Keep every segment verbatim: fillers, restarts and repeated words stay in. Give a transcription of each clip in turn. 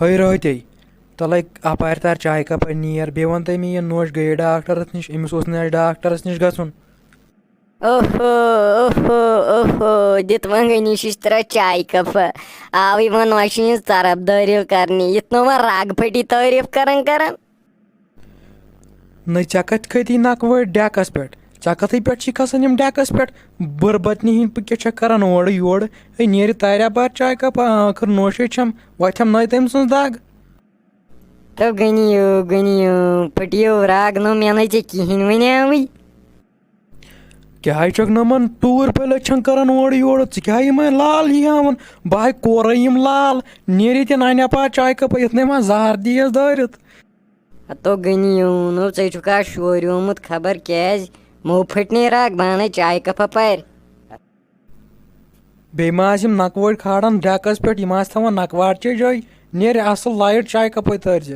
ہے رٲتے، تَلَے اَپارِ تار چایہِ کَپہ نیر، بیٚیہِ وَن تہٕ مےٚ، یہِ نوش گٔیے ڈاکٹرَس نِش، أمِس اوس نہٕ اَسہِ ڈاکٹرَس نِش گژھُن۔ اوہو، اوہو، اوہو، دِتھ وۄنۍ گٔے نِشِش ترٛےٚ چایہِ کَپہ۔ آوٕے وۄنۍ نوشہِ ہِنٛز طرفدٲری کرنہِ، یِتھ نہٕ وۄنۍ رگ پھٹی تعریٖف کران کران۔ نٔے، ژےٚ کَتہِ کھٔتی نَکوٲرۍ ڈٮ۪کَس پٮ۪ٹھ؟ ژےٚ کَتھٕے پٮ۪ٹھ چھی کھسان یِم ڈٮ۪کَس پٮ۪ٹھ؟ بُربَتنہِ ہِنٛدۍ پٲٹھۍ کیٛاہ چھَکھ کران اورٕ یورٕ؟ ہے، نیرِ تاریا بار چایہِ کَپہ، ٲخٕر نوشے چھَم، وۄتھٮ۪م نَے تٔمۍ سٕنٛز دَگ۔ تو غنیو، غنیو، پھٹیو رگ نو مےٚ نَے ژےٚ کِہیٖنۍ وَنیٛاوٕے۔ کیٛاہ چھَکھ نہٕ یِمَن ٹوٗر پٲٹھۍ لٔچھَن کران اورٕ یورٕ؟ ژٕ کیٛاہ یِمَے لال ہی ہاوان؟ بہٕ ہاے کورَے یِم لال، نیرِ تہِ نَنہِ اَپار چایہِ کَپہ، یَتھ نَے ما زہر دیٖیَس دٲرِتھ۔ ہتو غنیو، نو ژےٚ چھُکھ آز شوریومُت خبر کیٛازِ، مو پھٔٹنے رگ بانَے چایہِ کَپہ پَرِ۔ بیٚیہِ ما آسہِ یِم نَکوٲرۍ کھالان ڈٮ۪کَس پٮ۪ٹھ، یِم آسہِ تھاوان نَکوارچے جایہِ۔ نیرِ اَصٕل لایِٹ چایہِ کَپٕے تٲرۍ زِ۔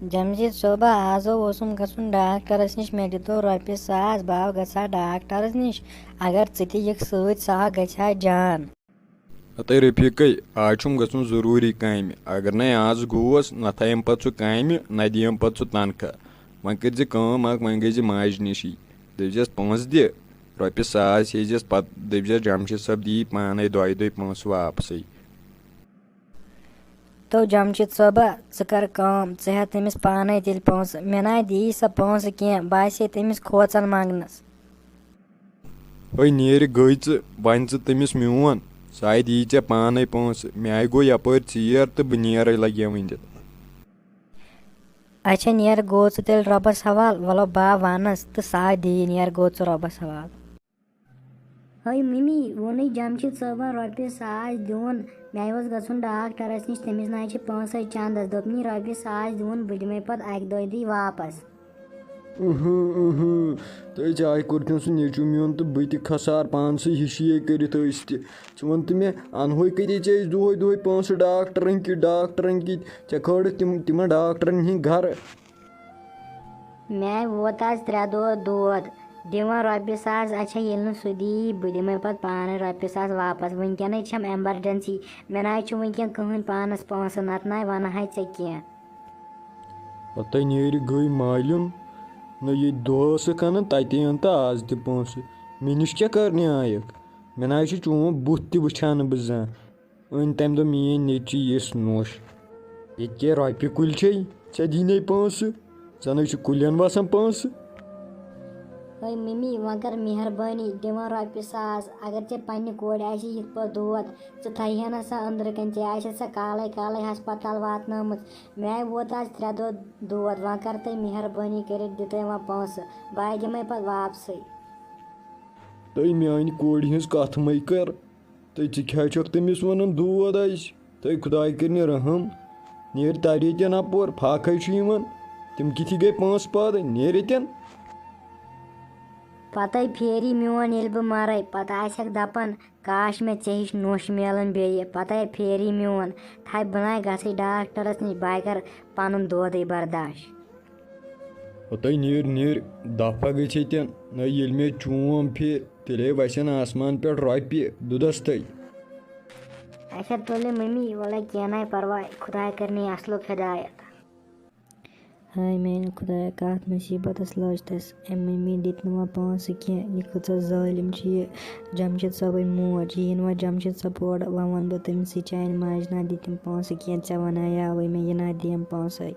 جمشید صٲبہ، آز اوسُم گژھُن ڈاکٹرس نِش، مےٚ دِتو رۄپیہِ ساس، بہٕ ہا گژھٕ ہا ڈاکٹرس نِش، اگر ژٕ تہِ یِکھ سۭتۍ، سُہ ہا گژھِ ہا جان۔ ہتے رفیقے، آز چھُم گژھُن ضروٗری کامہِ، اگر نے آز گوس، نہ تھایم پتہٕ سُہ کامہِ، نہ دِیم پتہٕ سُہ تنخواہ۔ وۄنۍ کٔرۍ زِ کٲم اکھ، وۄنۍ گٔے زِ ماجہِ نِشی، دٔپۍ زٮ۪س پونٛسہٕ دِ، رۄپیہِ ساس ہیٚزٮ۪س، پتہٕ دٔپۍ زٮ۪س جمشید صٲب دِیی پانے دۄیہِ دۄہہِ پونٛسہٕ واپسٕے۔ تو جمشید صٲبہ، ژٕ کر کٲم، ژٕ ہٮ۪تھ تٔمِس پانے تیٚلہِ پونٛسہٕ، مےٚ ناے دِیی سۄ پونٛسہٕ کینٛہہ، بہٕ آسے تٔمِس کھوژان منٛگنس۔ ہے نیرِ گٔے ژٕ، وۄنۍ ژٕ تٔمِس میون، سُہ آے دِیی ژےٚ پانے پونٛسہٕ، مےٚ آے گوٚو یپٲرۍ ژیر تہٕ بہٕ نیرے لگے وۄنۍ دِتھ۔ اچھا نیر، گوٚو ژٕ تیٚلہِ رۄبس حوال، وَلو بہٕ ہا وَنس تہٕ سُہ ہا دِیہِ، نیر گوٚو ژٕ رۄبس حوال۔ ہے ممی، ووٚنُے جمشید صٲبن رۄپیہِ ساس دیُن، مےٚ اوس گژھُن ڈاکٹرس نِش، تٔمِس نہ چھِ پونٛسے چندس، دوٚپنی رۄپیہِ ساس دیُن، بہٕ دِمے پتہٕ اکہِ دۄیہِ دُہۍ واپس۔ اہم، اہم۔ تہٕ ژےٚ آے کوٚرتھن سُہ نیٚچوٗ میون تہٕ بہٕ تہِ کھسار پانسٕے ہِشی کٔرِتھ أسۍ تہِ۔ ژٕ وَن تہٕ مےٚ، اَنہوے کَتہِ ژےٚ أسۍ دۄہَے دۄہَے پونٛسہٕ ڈاکٹرَن کِتۍ، ڈاکٹرَن کِتۍ؟ ژےٚ کھٲڑٕتھ تِم، تِمَن ڈاکٹرَن ہِنٛدۍ گَرٕ۔ مےٚ ووت آز ترٛےٚ دۄہ دود، دِوان رۄپیہِ ساس۔ اچھا، ییٚلہِ نہٕ سُہ دِیی، بہٕ دِمَے پَتہٕ پانَے رۄپیہِ ساس واپَس۔ وٕنکٮ۪نَے چھَم ایمرجنسی، مےٚ نہ حظ چھُ وٕنکٮ۪ن کٕہٕنۍ پانَس پونٛسہٕ، نَتہٕ نَے وَنہٕ ہَے ژےٚ کینٛہہ۔ پتَے نیرِ گٔے مالیُن، نہ ییٚتہِ دۄہ ٲسٕکھ اَنان، تَتے اَن تہٕ آز تہِ پونٛسہٕ۔ مےٚ نِش کیٛاہ کَرنہِ آیَکھ؟ مےٚ نہ حظ چھُ چون بُتھ تہِ وٕچھان نہٕ بہٕ زانٛہہ۔ أنۍ تَمہِ دۄہ میٛٲنۍ نیٚچی یِژھ نوٚش۔ ییٚتہِ کیٛاہ رۄپیہِ کُلۍ چھے؟ ژےٚ دی نے پونٛسہٕ؟ ژےٚ نَے چھُ کُلٮ۪ن وَسان پونٛسہٕ۔ ہے ممی، وۄنۍ کر مہربٲنی، دِوان رۄپیہِ ساس۔ اگر ژےٚ پننہِ کورِ آسہِ یِتھ پٲٹھۍ دود، ژٕ تھایہِ ہا نہ سۄ أنٛدرٕ کَنۍ، ژےٚ آسہِ سۄ کالے کالے ہسپتال واتنٲومٕژ۔ مےٚ ووت آز ترٛےٚ دۄہ دود، وۄنۍ کر تُہۍ مہربٲنی کٔرِتھ، دِتو وۄنۍ پونٛسہٕ، بہٕ دِمے پتہٕ واپسٕے۔ تہٕ میٛانہِ کورِ ہٕنٛز کتھ مَے کر۔ تہٕ ژٕ کیٛاہ چھکھ تٔمِس ونان دود آسہِ؟ تہٕ خداے کٔرِنہِ رحم۔ نیر تر ییٚتٮ۪ن اپور، فاقے چھُ یِوان۔ تِم کِتھۍ گٔے پانٛژھ پادٕ؟ نیر ییٚتٮ۪ن۔ پتے پھیری میون ییٚلہِ بہٕ مرے، پتہٕ آسٮ۪کھ دپان، کاش مےٚ ژےٚ ہِش نوٚش میلان بیٚیہِ۔ پتے پھیری میون، تھاے بہٕ ناے گژھے ڈاکٹرس نِش، بہٕ ہاے کرٕ پنُن دودٕے برداش۔ ہتَے نیر نیر، دفعہ گٔژھۍ ییٚتٮ۪ن۔ نہ ییٚلہِ مےٚ چوم پھِرِ، تیٚلے وسن آسمان پٮ۪ٹھ رۄپیہِ دُدس تٔلۍ۔ اچھا تُلہِ ممی، وَلے کینٛہہ نَے پرواے، خداے کَرِ نَے اَصلُک ہدایت۔ ہاے میانہِ خدایا، کَتھ مُصیٖبتَس لٔج تَس؟ أمۍ مٔمی دِتۍ نہٕ وۄنۍ پونٛسہٕ کینٛہہ۔ یہِ کۭژاہ ظٲلِم چھِ یہِ جمشید صٲبٕنۍ موج۔ یہِ یِنہٕ وۄنۍ جمشید صٲب اورٕ، وۄنۍ وَنہٕ بہٕ تٔمِسٕے، چانہِ ماجہِ نہ دِتِم پونٛسہٕ کینٛہہ، ژےٚ وَنیاوٕے مےٚ، یہِ نہ دِیَم پونٛسَے۔